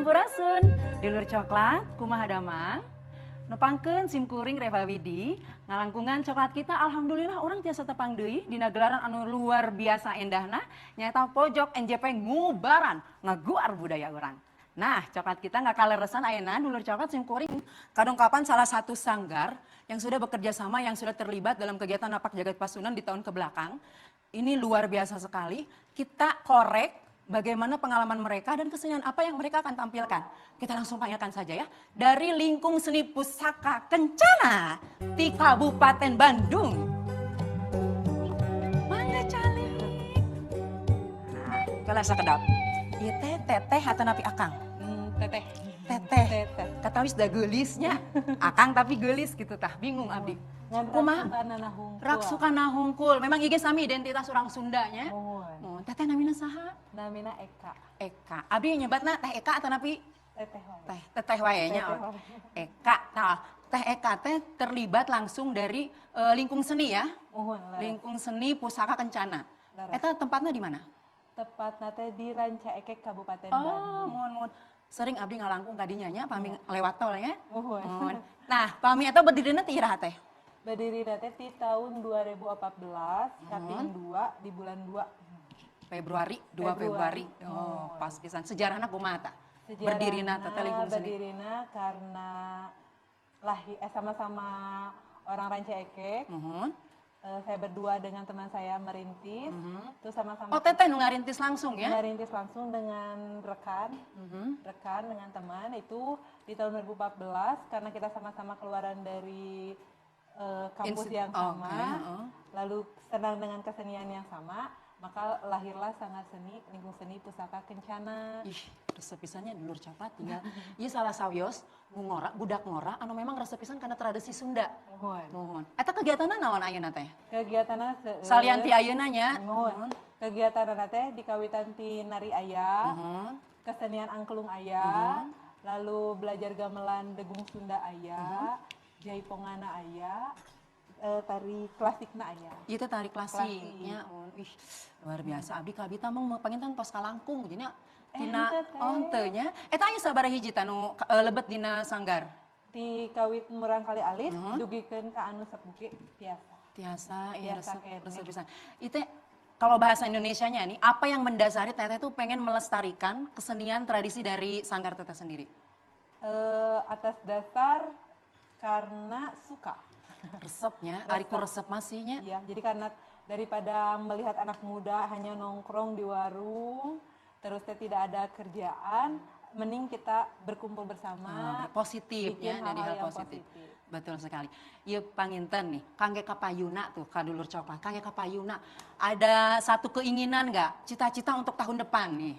Sampurasun. Dulur coklat, kumaha damang? Nepangkeun sim kuring Reva Widi, ngalangkungan coklat kita. Alhamdulillah urang tiasa tepang deui dina gelaran anu luar biasa endahna, nyaeta Pojok NJP Ngubaran, ngaguar budaya urang. Nah, coklat kita nggak kaleresan ayeuna dulur coklat sim kuring kadongkapan salah satu sanggar yang sudah bekerja sama, yang sudah terlibat dalam kegiatan Napak Jagat Pasundan di tahun kebelakang. Ini luar biasa sekali. Kita korek bagaimana pengalaman mereka dan kesenian apa yang mereka akan tampilkan. Kita langsung panggilkan saja ya. Dari Lingkung Seni Pusaka Kencana di Kabupaten Bandung. Mangga calik. Nah, kalau sakedap. Ieu teh teteh atanapi akang? Teteh. Teteh. Teteh. Katawis da geulisnya. Akang tapi geulis gitu tah. Bingung abdi. Ngan Kumaha? raksukanana hungkul. Raksukana hungkul. Memang ieu sami identitas orang Sundanya. Muhun. Oh, teteh namina saha? Namina Eka. Eka. Abdi nyebatna Teh Eka atanapi Teteh wae. Teh Teteh wae nya. Teteh wae. Eka. Nah, Teh Eka teh terlibat langsung dari lingkung seni ya. Muhun, leres. Lingkung Seni Pusaka Kencana. Leres. Eta tempatnya di mana? Tepatna teh di Rancaekek, Kabupaten Oh, Bandung. Muhun muhun. Sering abdi ngalangkung kadinya nya, pami lewat tol ya. Muhun. Muhun. Nah, pami eta berdirinya ti iraha, Teh? Berdiri teh di tahun 2014, kaping 2 di bulan 2. Februari, 2 Februari. Februari. Oh, pas pisan. Sejarahna kumaha tah? Berdirina teh lingkung seni. Berdirinya karena lahir sama-sama orang Rancaekek. Muhun. Saya berdua dengan teman saya merintis, terus sama-sama Oh, teteh nu ngarintis langsung ya? Merintis langsung dengan rekan, rekan dengan teman itu di tahun 2014 karena kita sama-sama keluaran dari kampus yang sama, lalu senang dengan kesenian yang sama, maka lahirlah Sanggar Seni Lingkung Seni Pusaka Kencana. Ih, resep pisannya dulur coklat tinggal. Ieu salah sawios nu ngora, budak ngora anu memang resep pisan kana tradisi Sunda. Muhun. Muhun. Eta kegiatanna naon ayeuna teh? Kegiatanna seueur. Salian ti ayeuna nya. Muhun. Kegiatanna teh dikawitan ti nari aya, kesenian angklung aya, lalu belajar gamelan degung Sunda aya, jaipongana aya, tari klasikna aya. Ieu teh tari klasik Klasik. Nya. Oh, ih, luar biasa. Abdi kabita mah panginten tos kalangkung jadinya tina Henteu, Teh. Oh, henteu nya. Eta aya sabaraha hiji tah nu lebet dina sanggar? Ti kawit murangkalih alit dugikeun ka anu sepuh ge tiasa. Tiasa, iya. Tiasa Resep, keneh. Resep pisan. Itu kalau bahasa Indonesianya nih, apa yang mendasari Teteh tuh pengen melestarikan kesenian tradisi dari sanggar Teteh sendiri? Atas dasar karena suka. Resepnya, ari ku resep masihnya. Iya, jadi karena daripada melihat anak muda hanya nongkrong di warung, terus teh tidak ada kerjaan, mending kita berkumpul bersama. Ah, positif bikin ya, dari hal hal-hal yang positif. Positif. Betul sekali. Ieu panginten nih, kangge kapayuna tuh, ka dulur coklat, kangge kapayuna. Ada satu keinginan nggak, cita-cita untuk tahun depan nih?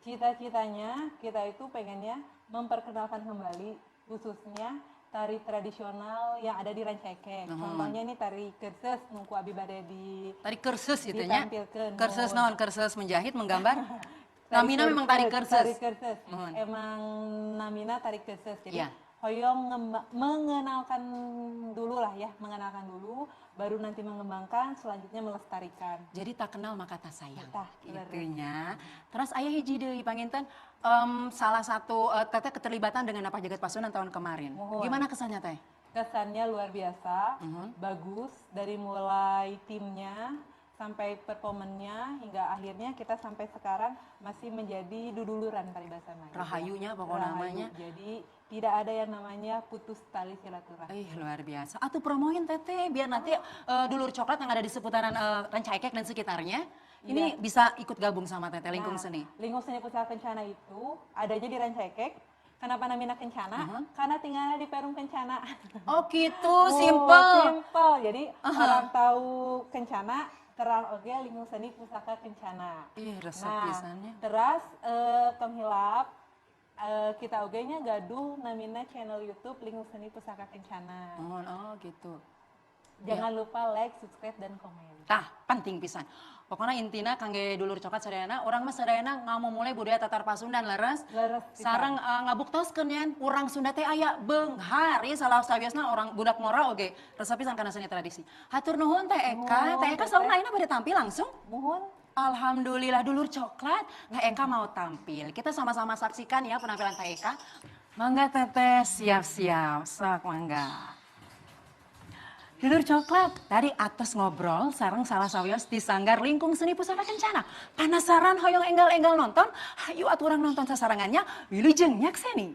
Cita-citanya kita itu pengennya memperkenalkan kembali khususnya tari tradisional yang ada di Rancaekek. Contohnya ini tari kerses nu ku abi bade di Tari kerses gitu nya. ditampilkeun. Kerses naon? Kerses menjahit, menggambar? Tari Namina memang tari kerses. Tari kerses. Muhun. Emang namina tari kerses. Jadi hoyong mengenalkan dulu lah ya, mengenalkan dulu, baru nanti mengembangkan, selanjutnya melestarikan. Jadi tak kenal maka tak sayang. Tah, bener. Itunya. Terus aya hiji deui panginten salah satu teteh keterlibatan dengan Napak Jagat Pasundan tahun kemarin. Muhun. Gimana kesannya, Teh? Kesannya luar biasa, bagus dari mulai timnya sampai performannya hingga akhirnya kita sampai sekarang masih menjadi duduluran paribasana gitu. Rahayu nya pokok Rahayu. Namanya. Jadi tidak ada yang namanya putus tali silaturahmi. Ih, luar biasa. Atuh promoin, Teteh, biar nanti dulur coklat yang ada di seputaran Rancaekek dan sekitarnya ini bisa ikut gabung sama Teteh Lingkung Nah, Seni. Lingkung Seni Pusaka Kencana itu adanya di Rancaekek. Kenapa namanya Kencana? Karena tinggalnya di Perum Kencana. Oh gitu, Oh, simple. Simple. Jadi orang tahu Kencana, terang oke Lingkung Seni Pusaka Kencana. Ih, resep Nah, pisannya. terus tong hilap kita oge nya gaduh namina channel YouTube Lingkung Seni Pusaka Kencana. Oh, gitu. Jangan lupa like, subscribe, dan komen. Tah, penting pisan. Pokoknya intina kangge dulur coklat sadayana, urang mah sadayana ngamumule budaya Tatar Pasundan, leres. Leres pisan. Sareng ngabuktoskeun nya urang Sunda teh aya beunghar ieu salah sawiosna orang budak ngora oge resep pisan kana seni tradisi. Hatur nuhun, Teh Eka. Nuhun, Teh Eka Teteh. saurna ayeuna bade tampil langsung? Muhun. Alhamdulillah dulur coklat, Teh Eka mau tampil. Kita sama-sama saksikan ya penampilan Teh Eka. Mangga Teteh, siap-siap, sok mangga. Dulur coklat, tadi atos ngobrol sareng salah sawios di Sanggar Lingkung Seni Pusaka Kencana. Penasaran hoyong enggal-enggal nonton? Hayu atuh urang nonton sasarengan nya, wilujeng nyakseni.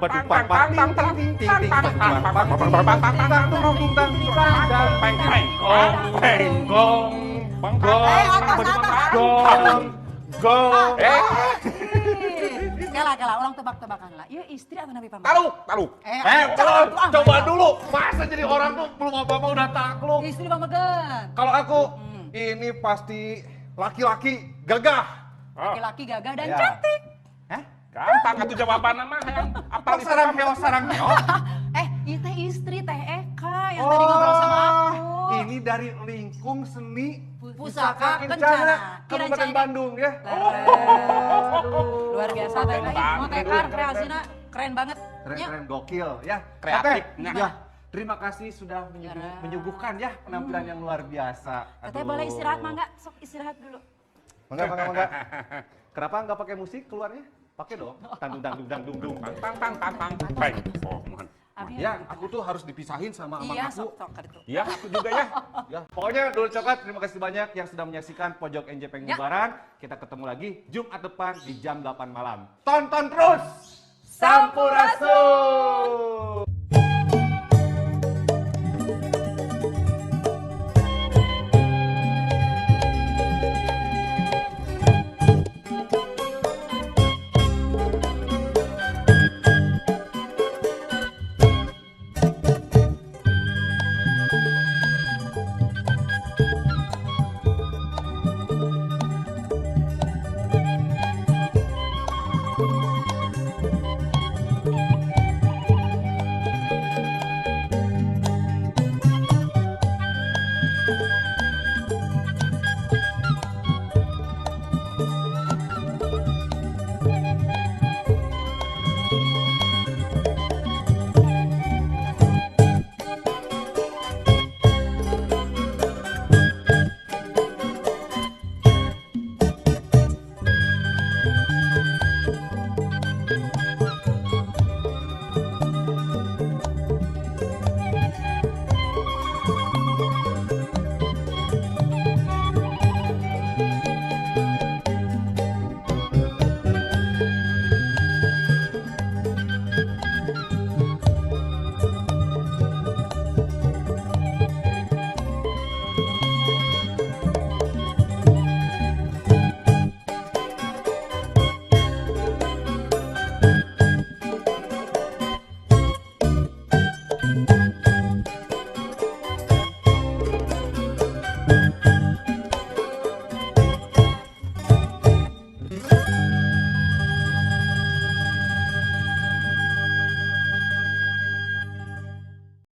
Badung pang pang ting ting ting ting ting pang pang pang pang pang pang tang tung tung tang tang dan Peng peng gong peng gong gong Eh, atas, atas. gong gong. Eh, Kela, kela, orang tebak-tebakan lah. Iya istri atau nabi paman? taluk, taluk. Eh, Eh, coba, coba, coba dulu. Masa jadi orang tuh belum apa-apa udah takluk. Istri pameget. Kalau aku ini pasti laki-laki gagah. Laki-laki gagah dan Ya. cantik. Hah? Gampang atuh jawabanna mah hayang apal Apa sarang heo sarang heo? Eh, itu istri Teh Eka yang tadi ngobrol sama aku. Oh, ini dari lingkung seni Pusaka Kencana. Kabupaten Kiran Bandung ya. Aduh, luar biasa Teh Eka. Ih, Mau Keren Tekar banget. kreasinya keren banget. Keren Ya. keren gokil ya. Kreatif. Teteh, ya. Terima kasih sudah menyuguhkan ya penampilan yang luar biasa. Teteh Aduh. boleh istirahat mangga? Sok istirahat dulu. Mangga, mangga, mangga. Kenapa nggak pakai musik keluarnya? Pakai dong. Tang dung dang dung dang dung dung. Tang tang tang tang tang. Peng. Oh, mohon. Abi Ya, aku tuh harus dipisahin sama amang Iya, aku. sok sok kartu. Ya, aku juga ya. Ya, pokoknya dulu coklat terima kasih banyak yang sudah menyaksikan Pojok NJP Ya. Lebaran. Kita ketemu lagi Jumat depan di jam 8 malam. Tonton terus. Sampurasun. Sampurasun.